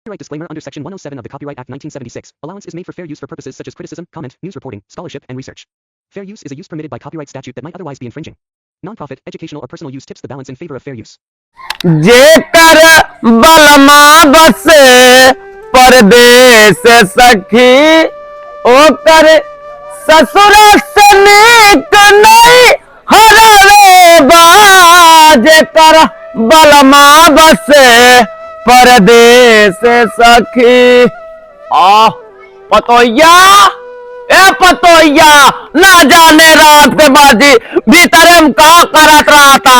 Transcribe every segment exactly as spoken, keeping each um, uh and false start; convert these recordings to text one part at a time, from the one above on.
Copyright disclaimer. Under Section one oh seven of the Copyright Act nineteen seventy-six, allowance is made for fair use for purposes such as criticism, comment, news reporting, scholarship, and research. Fair use is a use permitted by copyright statute that might otherwise be infringing. Non-profit, educational, or personal use tips the balance in favor of fair use. जेकर बलमा बसे परदेस सखी, ओकर ससुर से नीक नइहरवे बा। जेकर बलमा बसे परदेस सखी। आ, पतोहिया, ए पतोहिया, ना जाने रात के बाजी भीतरे में का करत रहता।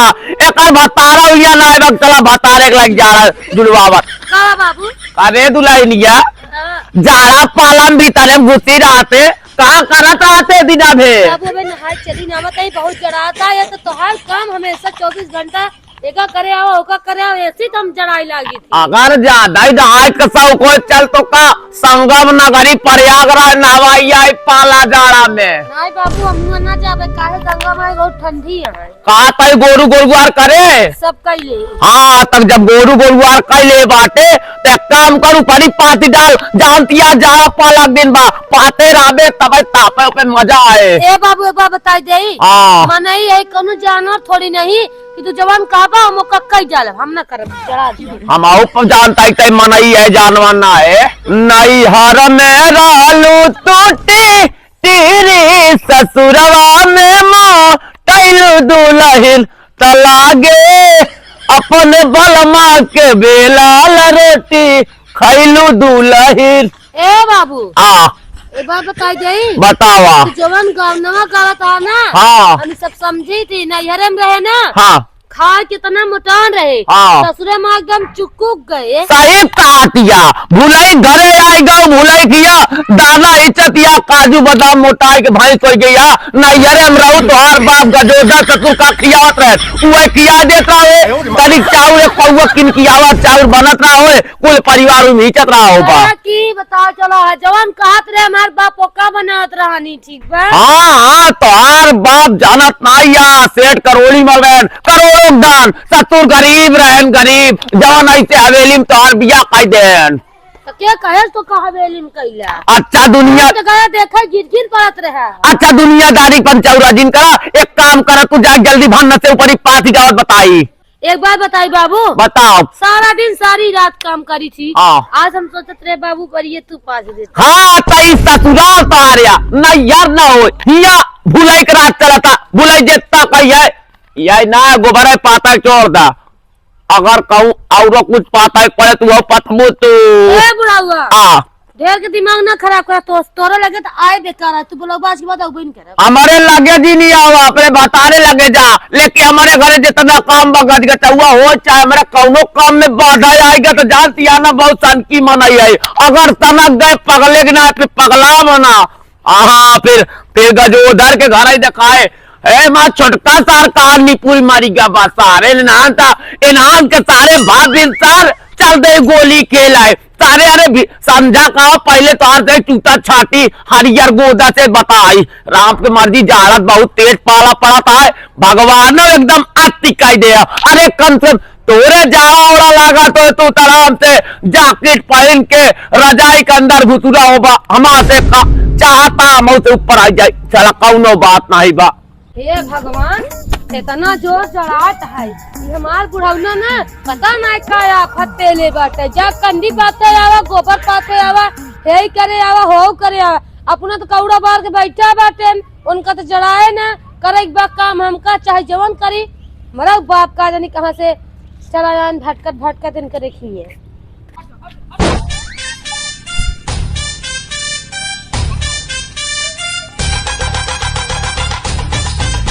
एकर भतारा उइया ना आइबा, चला भतारे के लग जा रहा है, दुलवावत। का बाबू? अरे दुलहिनिया, हाँ। जाड़ा पाला में भीतरे में घुसी रहते, का करत रहते दिना भे? बाबू, अबे नहाए चली ना, बताई, बहुत जड़ाता है, तो तोहार काम हमेशा चउबीस घंटा एका करे आवा, ओका करे आवा, ऐसी तो हम जड़ाई लागी थी। अगर ज्यादा ही नहाए के शौक हो, चल तो का संगम नगरी प्रयागराज नहवाई आई पाला जाड़ा में। नहीं बाबू, हम हुआं ना जाबे, काहे, संगम है बहुत ठंडी है। का तई गोरू गोरुआर करे? सब कइले। हाँ, तब जब गोरू गोरुआर कइले बाटे, तो एक काम करू, परी पाती डाल, जानतिया जाड़ा पाला के दिन बा, पाते रहबे, तबे तापे पे मजा आए। ए बाबू, एक बात बताई देई। हाँ। मनई है, कोनो जानवर थोड़ी नहीं, कि तू जवन कहबा, हम ओका कई डालब, हम ना करब, जड़ा दिया। हम आऊ पर जानता ही तई मनई है, जानवर ना है। नैहर में रहलू टूटी टीरी, ससुरवा में मोटैलू दुलहिन, त लागे अपन बलमा के बेलाल रोटी खैलू दुलहिन। ए बाबू। आ। एक बात बताई जाई। बतावा। तू जवन गवनवा करत हा ना, हाँ। हम सब समझी थी, नैहरे में रहे ना, हाँ। खाए कितना मोटान रहे, हाँ। ससुरे में एकदम चुकुक गए। सही कहतिया, भुलई घरे आई गऊ, भुलई किया, दाना इचतिया, काजू बादाम मोटाई के भैंस होइ गया, नैहरे में रहू, तोहार बाप गजोदर ससुर का खियावत रहे, उहे खिया देत रहे, तनिक चाउर एक पौवा किन खियावा, चाउर बनत रहे, कुल परिवार उम्हीचत रहा होबा। अरे की बताओ, चलो, है जवन कहत रहे हमार बाप, ओका बनावत रहनी, ठीक बा? हाँ, हाँ, तोहार बाप जानत नाई या, सेठ करोड़ी मल रहन, करोड़ों के धन, ससुर गरीब रहन, गरीब, जवन ऐसे हवेली में तोहार बियाह कई देन। तो के कहे तो का हवेली में कैला? अच्छा दुनिया तो गया देखे गिर गिर पड़त रहा। अच्छा दुनियादारी पंचौरा जिन करा, एक काम करा, तू जा जल्दी भन्न से ऊपर ही पाती गावत बताई। एक बात बताई बाबू। बताओ। सारा दिन सारी रात काम करी थी। हाँ। आज हम सोचत रहे बाबू करिए तू पास दे। हाँ, त ई ससुराल तोहार या, ना यार ना हो। हिया भुलाई के रात चलता, भुलाई जितना कही है, यही ना गोबर है पाता छोड़ दा। अगर कहूँ औरो कुछ पाता है पड़े तो वो पथमू तू। ए बुढ़ावा। आ। ढेर के दिमाग ना खराब करा, तो तोरे लगे तो आए बेकार है, तू बोलो बात के बाद अउबे नहीं करे। हमारे लगे जी नहीं आवा, अपने बतारे लगे जा, लेकिन हमारे घरे जितना काम बा गज गचौआ हो, चाहे हमारे कौनो काम में बाधा आएगा तो जान सियाना बहुत सन की मनई है। अगर सनक गए पगले के ना, फिर पगला बना। हाँ, फिर, फिर गजोधर के घर ही दिखाए, ए माँ छोटका सार कहाँ निपुल मारी गया बा सारे इन्हान था, इन्हान के सारे भाग दिन सार चल दे गोली खेल आए। तारे अरे भी समझा का पहले तोहर से चूता छाती हरियर गोदा से बताई। राम के मर्जी जाड़त बहुत तेज पाला पड़त है। भगवान एकदम अति कह दे। अरे कम से कम तोरे जाड़ा ओड़ा लागा तो तू आराम से जैकेट पहन के रजाई के अंदर घुसुरा होबा। हमार से का चाहता हम से ऊपर आ जाए। चला कौनो बात नहीं बा। हे भगवान, इतना जोर जड़ात है। ये हमार बुढ़ौना ना पता ना का आफत पेले बाटे। जा कंडी पाथे आवा, गोबर पाथे आवा, हेई करे आवा, हो करे आवा। अपना तो कौड़ा बार के बैठा बाटे, उनका तो जड़ाए ना करे एक बार काम हमका, चाहे जवन करी। मरा बाप का जानी कहाँ से चला जान भटकत भटकत इनके देखिए।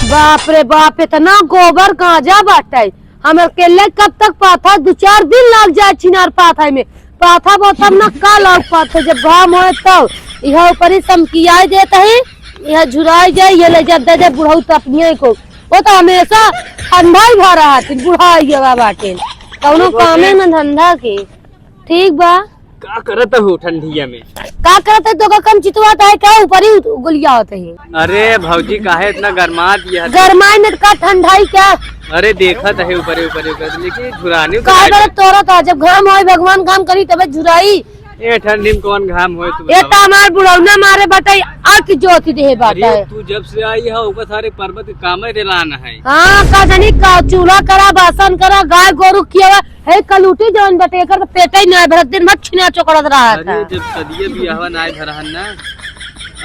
बाप रे बाप, इतना गोबर गांजा बाटे। हम अकेले कब तक पाथा, दो चार दिन लग जाए छिनार पाथा में। पाथा बोतब ना का लग पाथे, जब घाम होए तब। यह ऊपर ही समकियाई देत है, यह झुराई जाए, ये ले जा दे दे बुढ़ऊ तपनिया को। वो तो हमेशा ठंडा ही भा रहा थी, बुढ़ा ही गवा बाटे। कौनो कामे न धंधा के। ठीक बा, का करत हो ठंडिया में? का करत है, तो का कम चितवात है, का ऊपर ही उत-, गुलिया होत है? अरे भौजी, काहे इतना गरमात है? गरमाई में का ठंडाई क्या? अरे देखत है ऊपर ही, ऊपर ही, ऊपर ही, लेकिन झुरानी काहे उतराई बरत तोरत है? जब घाम होई, भगवान घाम करी, तबे झुराई। ए ठंडी में कौन घाम होई, तू ए बतावा। तो हमार बुढ़ौना मारे बाटे, आँख जोती देहे अरे बाटे। तू जब से आई है, ओकर सारे पर्वत के काम ही रेलान है। हाँ, का जानी का, चूल्हा करा, बासन करा, गाय गोरू खियावा, हे कलूटी जौन बटे, एकर तो पेटे ही ना भरत, दिन भर छिना चोकड़त रहत अरे, है। जब सदिये बियाहवा ना भरहन ना,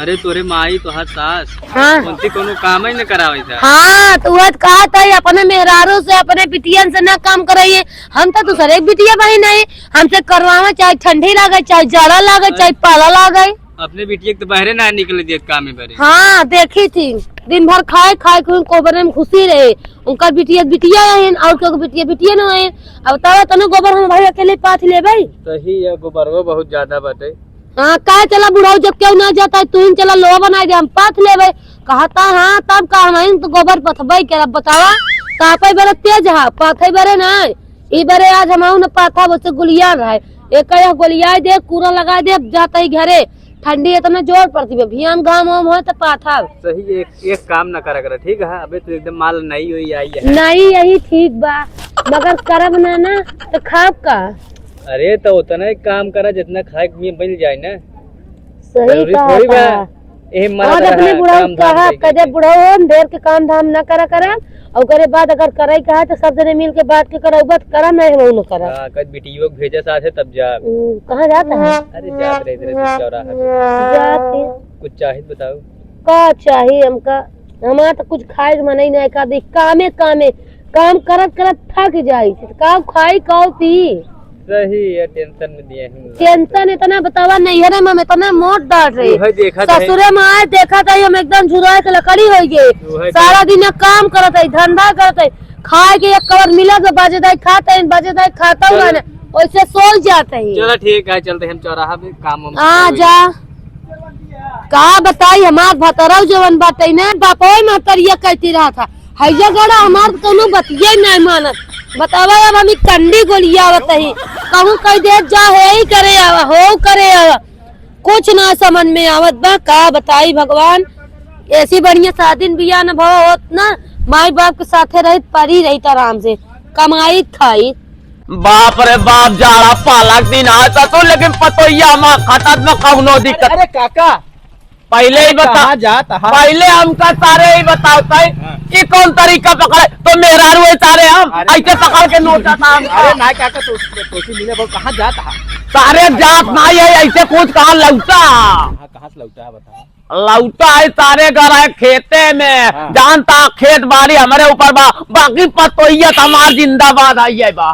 अरे, तोरे माई, तोहार सास, हाँ। उनसे कोनो काम ही न करावे था। हाँ, तो वह तो कहत है, अपने मेहरारू से, अपने बिटियन से ना काम कराइए। हम तो दूसरे के बिटिया बहिन है, हमसे करवावे, चाहे ठंडी लागे, चाहे जाड़ा लागे, अरे। चाहे पाला लागे। अपने बिटिया के तो बहरे ना निकले देत काम में बरे। हाँ, देखी थी, दिन भर खाए, खाए, कोई कोबरे में घुसी रहे। उनका बिटिया, बिटिया है, और क्यों बिटिया, बिटिया ना है। अब बताओ, तने गोबर हम भाई अकेले पाथ लेबै? सही है, गोबरवा बहुत ज्यादा बाटे। हाँ, का चला बुढ़ऊ, जब केहू ना जाता है, तू ही चला, लोहा बनाई दे, हम पाथ लेबै। कहता, हाँ, तब का, हम ही तो गोबर पथबै के, अब बतावा, कहाँ पे बरे तेज है, पाथे बरे ना, ई बरे आज हम न पाथा, बस गुलिया रहे, एक यह गोलियाई दे, कूड़ा लगाई दे, अब जाता ही घरे, ठंडी इतना जोर पड़ती बा, भियान घाम वाम होए तो पाथा। सही, एक, एक काम ना करा करा, ठीक है? अबे तू एकदम माल नई होई आई है। नई यही ठीक बा, मगर करब ना, ना, तो खाब का? अरे, तो उतना ही काम करा, जितना खाए के मिल जाए ना। सही जरूरी कहा थोड़ी बा, था। एही मरद और अपने रहा, बुढ़ऊ काम धाम कहा, कइके। कहे बुढ़ऊ हो, ढेर के काम धाम ना करा करा, और ओकरे बाद अगर करे कहा तो सब जने मिल के बांट के करौबा, तो करा, नहीं हम न करा। हाँ, कल बिटियो के भेजे साथे तब जा। हम्म, कहाँ जाता है? अरे, जात रहे, इधर से चौराहा पे। जाते। कुछ चाहित बताओ। का चाही हमका? हमार तो कुछ खाए के मन ही नहीं का, देख, कामे, कामे, काम करत, करत थक जाई, तो का खाई, का पी? सही है, tension में दिए हैं। Tension इतना बतावा, नैहरे में हम इतना मोट डांट रहे। उहे देखत है। ससुरे में आए, देखत है, हम एकदम झुराए के लकड़ी हो गए। उहे सारा देख- दिन काम करत है, धंधा करत है, खाए के एक कवर मिलत बा, बाजे दाई खात है, बाजे दाई खाता हुआ चल। ना, वैसे सोच जात है। चलो ठीक है, चलते हैं हम चौराहा पे काम वाम हाँ, करते हुए। जा। का बताई, हमार भतरऊ जवन बाटे ना, बापवे महतरिया कहती रहा था, हैया गड़ा हमार तो कौनो बतिये नहीं मानत। बतावा, अब हम ई कंडी गोलियावत ही, कहूँ कह दे जा, हे ही करे आवा, हो करे आवा, कुछ ना समझ में आवत बा। का बताई भगवान, ऐसी बढ़िया शादी न बियाह न भवा होत ना, माई बाप के साथे रहित, परी रहित आराम से, कमाई खाई। बाप रे बाप, जाड़ा पाला के दिन आता तो, लेकिन पतोहिया हमार खटत में कौनो दिक्कत। अरे काका, पहले ही अरे बता, कहाँ जात हा? पहले हमका सारे ही बताओ ताई, हाँ। कि कौन तरीका पकड़े? तो मेहरारू है सारे हम, अरे ऐसे पकड़ के नोचत हा हम। अरे ना काका, तो, तो, तो मिले बोल, कहाँ जात हा? सारे जात ना है, ऐसे कुछ कहाँ लौटा? हाँ, कहाँ से लौटा है बताओ? लौटा है सारे घर है खेते में, हाँ। जानता खेत बाड़ी हमरे ऊपर बा, बाकी पतोहिया तो हमार जिंदाबाद आई है बा।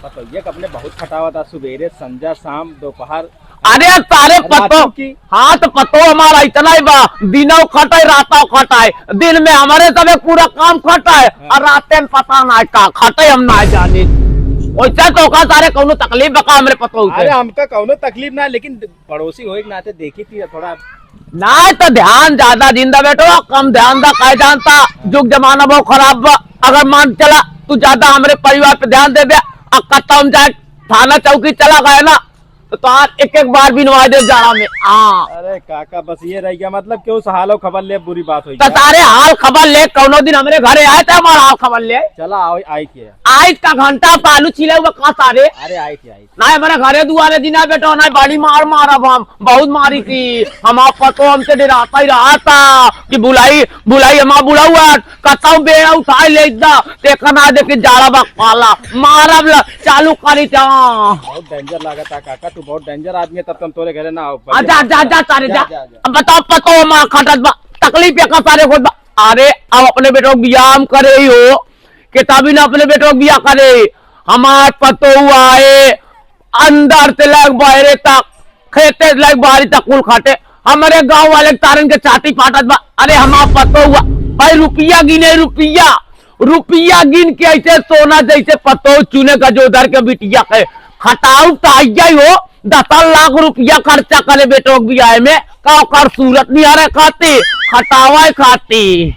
पतोहिया के अपने बहुत खटावा था, सुबेरे, संझा, शाम, दोपहर। अरे सारे रातों पतो, की। हाँ तो पतो हमारा इतना ही बा, दिनों खटाई, रातों खटाई, दिन में हमारे सबे पूरा काम खटाई, हाँ। और राते में पता ना का खटाई, हम ना जाने। वैसे तो का सारे कौनो तकलीफ बका हमरे पतो से। अरे हमका कौनो तकलीफ ना, लेकिन पड़ोसी होए के नाते देखी थी थोड़ा। ना तो ध्यान ज्यादा जिंदा बेटो, कम ध्यान दा, काहे जानता, जुग जमाना बहुत खराब बा। अगर मान चला तू ज्यादा हमरे परिवार पे ध्यान देबे, आ कत्ता हम जाए थाना चौकी चला गए ना, तो तोहार एक एक बार बिनवा दे जाड़ा में। हाँ। अरे काका, बस ये रह गया, मतलब क्यों हालो खबर ले, बुरी बात हुई तो क्या? सारे हाल खबर ले, कौनो दिन हमरे घरे आए तो हमारा हाल खबर ले। चला, आओ, आई के। आज का घंटा पे आलू छीले हुए कहाँ सारे? अरे, आई के, आई के। ना, हमारे घरे दुआरे दिना बेटो, ना, बड़ी मार मारब हम, बहुत मारी थी। हमार पतो हमसे डराता ही रहा था कि बुलाई, बुलाई हमार बुढ़ऊ, कतौ बेड़ा उठाए ले इतना, देखा ना देखे जाड़ा बा पाला, मारब ला, चालू करी था। बहुत danger लागत है काका, तू बहुत danger आदमी है, तब तुम तोरे घरे ना आओ। आ, जा, जा, जा, सारे जा, जा। जा, जा। अब बताओ, पतो हमार खटत बा, तकलीफ एक सारे होत बा। अरे, अब अपने बेटो के बियाह हम करे ही हो, किताबी ना अपने बेटो के बियाह करे, हमार पतो आए, अंदर से लग बहरे तक, खेते से लग बाहरी तक कुल खाटे। हमरे गांव वाले तारन के छाती फाटत बा। अरे हमार पतो हुआ भाई, रुपया गिने, रुपया, रुपया गिन के ऐसे सोना जैसे पतो चुने का जो उधर के बिटिया के खटाऊ ताइया हो, दस लाख रुपया खर्चा करे बेटो के बियाह में, का ओकर सूरत निहारे खाती, खटावे खाती।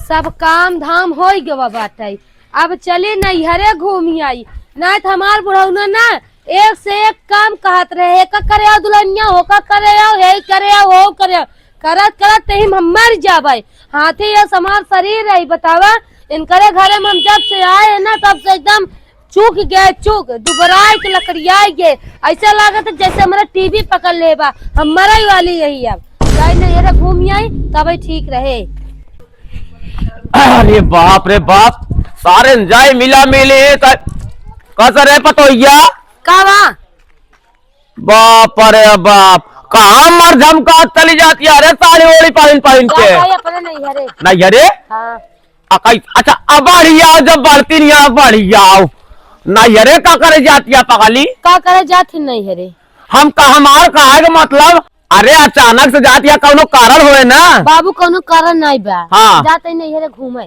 सब काम धाम होई गवा बाटे, अब चली नैहरे घूमी आई, ना तो हमार बुढ़ौना ना एक से एक काम कहत रहे, "एका करे आओ दुल्हनिया, होका करे आओ, हे करे आओ, हो करे आओ।" करत करत तही हम मर जाबै। हाथी यस हमार शरीर है, बतावा, इनकरे घरे में हम जब से आए हैं ना, तब से एकदम चूक गए, चूक, दुबराए के लकड़ियाए गए। ऐसा लागत है जैसे हमारा टीबी पकड़ ले बा, हम मरे वाली यही अब। जाए नहीं, ये घूम आई, तब ठीक रहे। अरे बाप रे बाप, सारे जाए मिला मिले, त-, कस रे पतोहिया? का बा? बाप रे बाप, कहाँ मर झमका चली जाती है रे साड़ी ओड़ी पहन पहन का के? भाई अपने नहीं हरे। नहीं हरे? हाँ। आ, कई-, अच्छा, अब बढ़िया, जब बढ़ती नहीं है, बढ़िया। नहीं हरे, का करे जाती है पगली? का करे जाती नहीं हरे? हम का, हमार कहा के मतलब, अरे अचानक से जाती है, कौनो कारण होए ना? बाबू, कौनो कारण नहीं बा। हाँ। जाते नहीं हरे घूमे।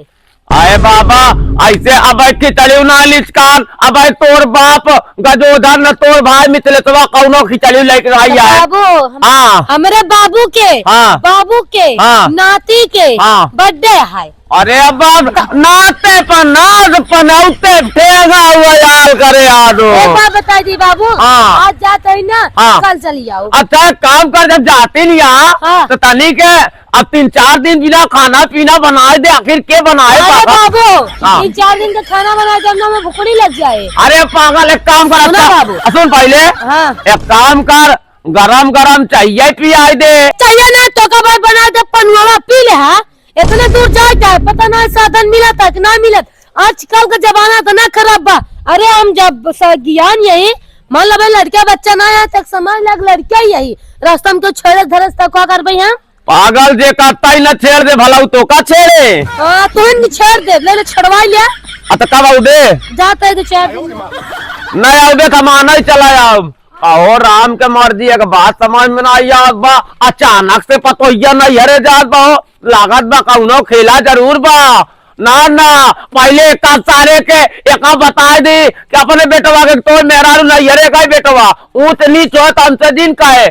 अरे बाबा, ऐसे अब खिचड़ी ना लिचकान, अब तोर बाप गजोधर न तोर भाई मिथिलेशवा कौनो खिचड़ी लेके आई तो है। बाबू, हम-, हाँ। हमरे बाबू के, हाँ। बाबू के, हाँ। नाती के हाँ। बर्थडे है। अरे बाप, नाते पर नाच पनौते ठेंगा हुआ यार करे आदो। एक बात बताई दी बाबू, हाँ। आज जात है ना, हाँ। कल चली आओ। अच्छा, एक काम कर, जब जाती नहीं यहाँ, हाँ। तो तनी के अब तीन चार दिन बिना खाना पीना बनाए दे, आखिर के बनाए अरे बा? बाबू, हाँ। तीन चार दिन का खाना बनाए जब ना में भुखड़ी लग जाए। अरे पागल, एक काम कर, सुना अच्छा, बाबू। सुन पहले, हाँ। एक काम कर, गरम गरम चाहिए पियाई दे। चाहिए ना तो का भाई बनाए दे, पनुआ पी ले, हाँ। इतने दूर जाए जाए, पता ना साधन मिला था कि ना मिलत। आजकल का जमाना इतना खराब बा। अरे हम जब स-, ज्ञान यही, मान लो भाई लड़का बच्चा ना है, तक समझ लग लड़का ही यही। रास्ता में तो छेड़े धरे से तो का करबे हम? पागल, जे करता ही ना छेड़ दे, भला उ तो का छेड़े? हाँ, तू ही छेड़ दे, ले ले, छड़वाई ले। आ, तो कब आउबे? जाते हैं दो चार दिन। नहीं आउबे, तो हम आना ही चला आउब। अहो, राम के मर्जी, एक बात समझ में ना आई आवत बा। अचानक से पतोहिया नैहरे जात बा हो, लागत बा कौनो खेला जरूर बा। ना, ना, पहले एक सारे के एक बताए दी कि अपने बेटवा के तोर मेहरारू नैहरे का ही बेटवा, ऊंच नीच हो तो हमसे जिन कहे।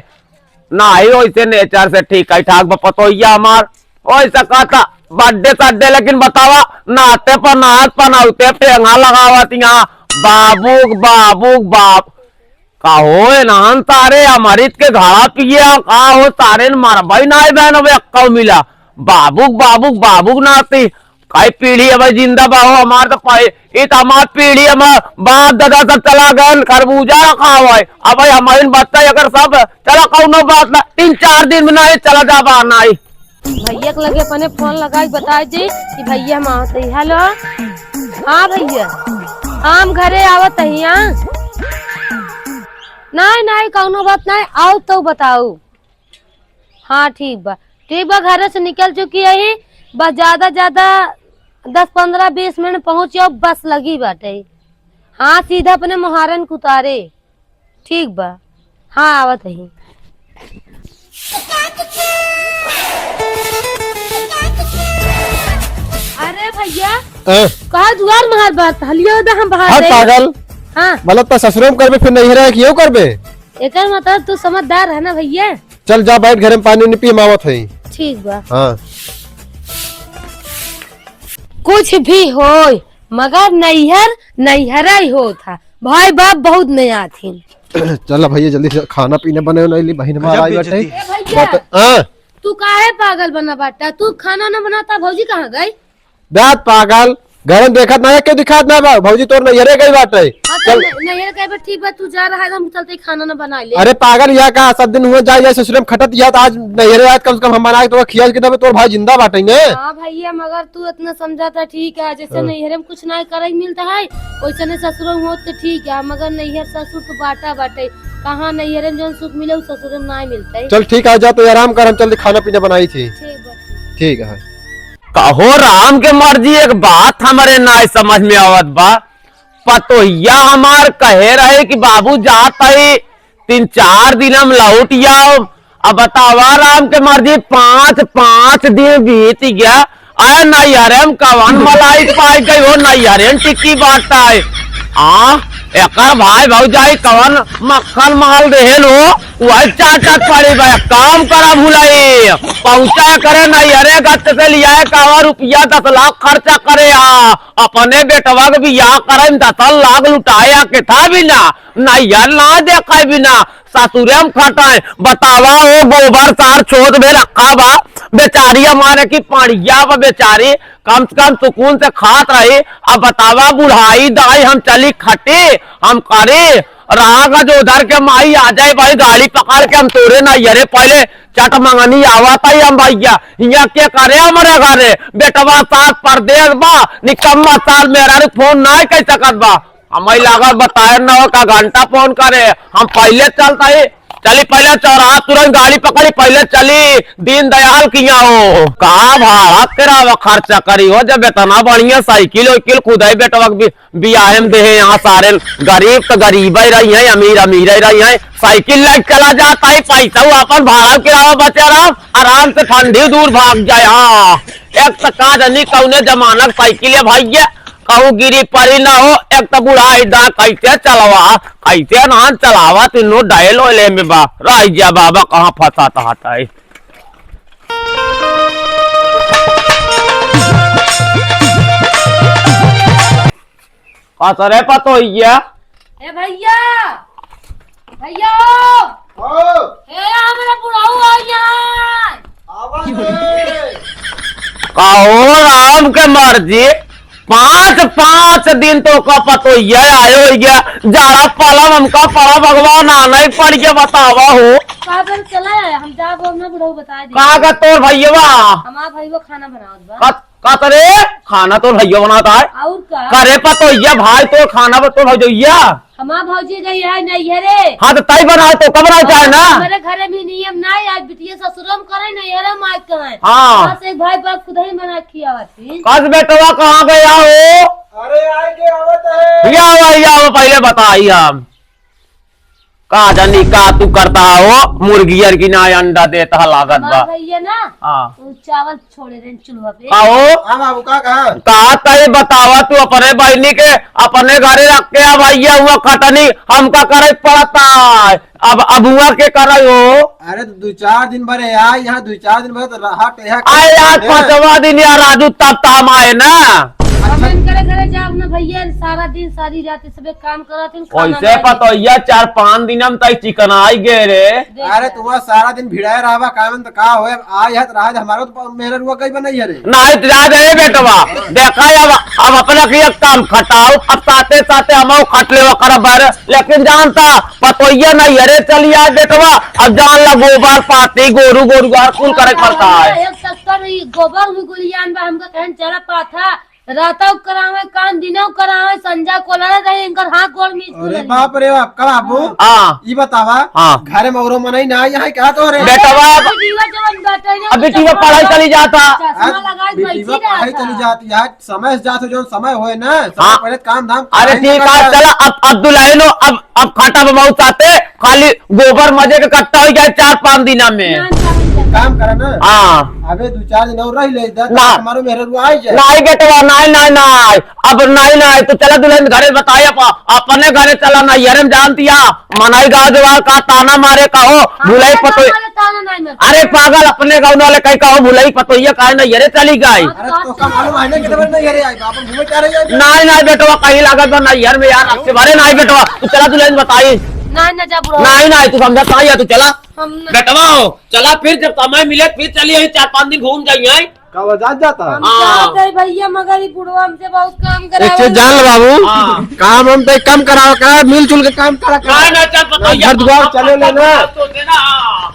नाही, ओइसे नेचर से ठीक है ठाक बा पतोहिया हमार। ओइसे कहता बड्डे सड्डे, लेकिन बतावा, नाते पर नात पनौते फेंगा लगावत यहाँ। बाबूक, बाबूक, बाप। का हो, एनहन सारे अमृत के घड़ा पिए, का हो, सारे न मरबई नाई बहन, अब एक्कौ मिला। बाबूक, बाबूक, बाबूक नाती। कई पीढ़ी अब जिंदा बा हो, हमार तो पाई, ई तो हमार पीढ़ी, हमार बाप दादा सब चला गए, खरबूजा रखा हुआ है। अब भाई हमारे बच्चा अगर सब चला, कौनो बात ना, तीन चार दिन में ना, ये चला जा बा नाई। भैया के लगे अपने फोन लगाई, बताई दी कि भैया हम आवत हई। हेलो, हाँ भैया, हम घरे आवत हई। हाँ, नहीं, नहीं, कौनो बात नहीं, आओ तो बताओ। हाँ, ठीक बा, ठीक बा, घरे से निकल चुकी है, बस ज्यादा, ज्यादा दस, पन्द्रह, बीस मिनट पहुँच जाओ, बस लगी बाटे। हाँ, सीधा अपने मोहारन के उतारे। ठीक बा, हाँ, आवत ही। अरे भैया, हाँ। कहा दुआर महार बात, हलियो दे हम बाहर हट दे। पागल। हाँ। मतलब तो ससुरे में करबे, फिर नैहरे के यो करबे? एकर मतलब तू समझदार है ना भैया। चल जा बैठ घरे में पानी उनी पी, हम आवत हई। ठीक बा। हाँ। कुछ भी होय, मगर नैहर नैहरा ही होत है। भाई बाप बहुत नया थिन। चल भैया जल्दी से खाना पीना बने ना, ली बहिन हमार गजब आई बेइज्जती बाटे। है। ए भैया, बत-, हाँ। तू काहे पागल बना बाटा? तू खाना ना बनाता, भौजी कहाँ गई? बात पागल, घर में देखत ना है, क्यों दिखात ना बा? भौजी तोर नैहरे गई बाटे। हाँ, तो चल। न-, नैहरे गई बा, ठीक बा, तू जा रहा है, हम चलते ही खाना ना बना ले। अरे पागल, यह का सब दिन हुआ जाए, जाए ससुरे में खटत, यह तो आज नैहरे आज कम से कम हम बना के तोरा खिया के देबे, तोर भाई जिंदा बाटे ने। हाँ भैया, मगर तू इतना समझाता ठीक है, जैसे हाँ। नैहरे में कुछ ना करे मिलता है, वैसे ने ससुरे में हो तो ठीक है, मगर नैहर ससुर तो बाटा बाटे, कहाँ नैहरे में जौन सुख मिले, उ ससुरे में ना मिलता है। चल ठीक है, जा तो आराम कर, हम चल खाना पीना बनाई थी। ठीक बा। ठीक है। कहो राम के मर्जी, एक बात हमरे नाय समझ में आवत बा। पतोहिया हमार कहे रहे कि बाबू जात हई, तीन चार दिन हम लौट आओ। अब बतावा राम के मर्जी, पाँच, पाँच दिन बीत गया। अरे नैहरे में कवन मलाई पाई गई हो, नैहरे में टिक्की बाटै। आ, एकर भाई भौजाई कवन मक्खन माल देहेल हो। वही चाटत पड़ी बा, काम करा भुलाई। पहुँचा करे नैहरे गत से लियाए कावा रुपया दस लाख खर्चा करे आ। अपने बेटवा के बियाह करे में दस लाख लुटाए आ के था भी ना। नैहर ना देखाए भी ना। ससुरे में खटाए। बतावा ओ गोबर सार छोट भे रखा बा। बेचारी हमारे की पाड़िया बा बेचारी। कम से कम सुकून से खात रही। अब बतावा बुढ़ाई दाई हम चली खटे, हम करे। राग जो उधर के माई आ जाए भाई गाड़ी पकड़ के हम तोरे नैहरे पहले चट मंगनी आवत ही हम भैया। हियाँ के करे हमरे घरे? बेटवा साथ परदेस बा, निकम्मा साल मेहरारू फोन नाहीं कइ सकत बा। हमइ लागत बताए न हो का घंटा फोन करे। हम पहले चलत ही, चली पहले चौराहा तुरंत गाड़ी पकड़ी, पहले चली दीनदयाल किहाँ हो। का भाड़ा किरावा खर्चा करी हो, जब इतना बढ़िया साइकिल उइकिल खुदइ बेटवा के बि-, बियाहे में देहे यहाँ सारे गरीब तो गरीबइ रही हैं, अमीर अमीरइ रही हैं। साइकिल लेके चला जात ही, पैसा अपन भाड़ा किरावा बचे रहा, आराम से ठंडी दूर भाग जाए। हाँ, एक तो का जानी कौने जमाना के साइकिल है भैया, कहूँ गिरी पड़ी ना हो, एक तो बुढ़ाई दा कैसे चलवा, कैसे नान चलावा, तीनों डायल ओले में बा। रह जा बाबा, कहाँ फंसा तहात है। का सरे पतोहिया? ए भैया, भैया हो। हो। ए, हमरा बुढ़ऊ आ यहाँ। आवा दे। कहो राम के मर्जी, पाँच, पाँच दिन तो का पतोहिया आयो हो गया। जाड़ा पाला हमका पड़ा, भगवान आना ही पड़ गया, बतावा हो। का बोल चला है, हम जाब अपना बुढ़ऊ बता दे। का का तोर भैया? हमार भैया खाना बनावत बा। का, का करे? खाना तोर भैया बनाता है। और का? करे पतोहिया भाई तोर खाना बा तोर भैया। हमार भौजी गई है नैहरे। हाँ, तो ताई बनाए, तो कब बनाए चाहे ना? हमारे घरे भी नियम ना है, आज बिटिया ससुरम करे, नैहरे माई कहे। हाँ। बस एक भाई बाप खुद ही बना खियावती। कस बेटवा कहाँ गया हो? अरे, आए के आवत है। या आवा, या आवा, पहले बताई हम। का जानी का तू करता हो, मुर्गियन की ना अंडा देता लागत बा। हमार भैया ना, हाँ। वो चावल छोड़े रहे चूल्हा पे। का हो? हाँ बाबू, का कहा? कहा तई बतावा तू अपने बहिनी के अपने घरे रख के आ भैया, हुआ खटनी हमका करे पड़ता है। अब, अब हुआ के करे हो? अरे तो दो चार दिन भरे आ, यहाँ दो चार दिन भरे तो रहा टेहा आए यार, हैं? पाँचवा दिन यार राजू, तब तो हम आए ना। हम इनकरे घरे जाब ना भैया, सारा दिन सारी रात सबे काम करत हन, खाना वैसे नहीं। पतोहिया चार पाँच दिन हम तई चिकनाई गए रे। देख अरे यार। तू वहाँ सारा दिन भिड़ाए रहबा, काम तो का होए, आ यहाँ तो रहा हमारो तो मेहर हुआ कहीं बनाई है रे। नहीं तो जा दे बेटवा, देखा अब, अब अपना के एक काम खटाओ, अब साथे साथे हम खट लेवा करब बारे, लेकिन जानता पतोहिया नैहरे चली आए बेटवा, अब जान ला गोबर पाती गोरू गोरुआर कुल करे पड़ता है। एक चक्कर ई गोबर भी गुलियान बा, हमका कहन चला पाथा, रातौ करावे काम, दिनौ करावे, संझा कोलरे रहे, इनकर हाथ गोड़ मीस अरे लेली। बाप रे बाप, का बाबू? हाँ। ई बतावा, हाँ। घरे में औरो मनई ना आई है का तोरे? बेटवा, अभी टीवा जवन बाटे ना, अभी टीवा पढ़ाई चली जाता। चश्मा आज लगाए बिटिया बैठी पढ़ाई रहता। चली जाती है, समय से जात हो, जौन समय होए ना, समय हाँ। पहले काम धाम अरे कराई ठीक ना है, करता। चला, अब, अब दुल्हन हो, अब, अब खाटा में बहुत आते, खाली गोबर मजे के कट्टा हो जाए चार पाँच दिना में। ना, ना, ना। काम करा ना। हाँ। अबे दो चार दिन और रह ले, दस ना। हमारो मेहररुआ आ जाए। नहीं बेटवा, नहीं, नहीं, नहीं। अब नहीं, नहीं, तो चला दुल्हन घरे बताए, अप-, अपने घरे चला ना, यरे में जानती है, मनई गाँव जवार का ताना मारे, कहो, हाँ, भुलाई ताना पतोई। मारे, ताना नहीं मारे। अरे पागल, अपने गाँव वाले कहीं कहो, भुलाई पतोइया काहे ना यरे चली गई। हाँ, अरे तो का मालूम है ना कि तबे नहीं यरे आई, बाप घूमे क्या रही है? नहीं, नहीं बेटवा, कहीं लागत बा, नहीं यार, मैं यार, रख के भरे, नहीं बेटवा, तू चला दुल्हन बताई। नहीं, ना जा बुढ़ऊ। नहीं, नहीं, तू समझा कहाँ यार, तू चला। हम ना बेटवा हो, चला फिर जब समय मिले फिर चलिए, चार पाँच दिन घूम जाइए। का वजह जाता? हम हाँ। जात है भैया, मगर ये बुढ़वा हमसे बहुत काम एक चीज करावे। जान लो बाबू, हाँ। काम हम तो कम कराओ, करा, मिलजुल के काम करा, करा। ना, ना, चल, पता ना, ही है, घर द्वार पापा चले का लेना। बात होते ना।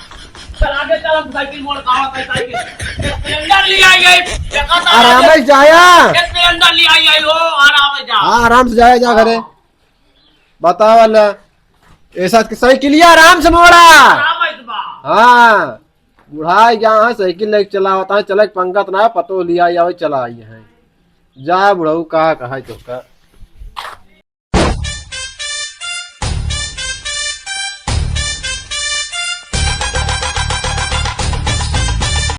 चल, आगे चल, हम साइकिल मोड़ के आवत है, साइकिल। एक सिलेंडर ले आई, आई, देखा था, आराम से जाया। एक सिलेंडर ले आई, आई, हो, आराम से जा। हाँ, आराम से जाया, जा घरे। हाँ। बतावा ना, ऐसा कि साइकिलिया आराम से मोड़ा। आराम से बा। हाँ। बुढ़ाई गया है, साइकिल लेके चलावत है, चले के पंगत ना, पतो लिया आवे, चला आई है। जा बुढ़ऊ, का कहा तोका।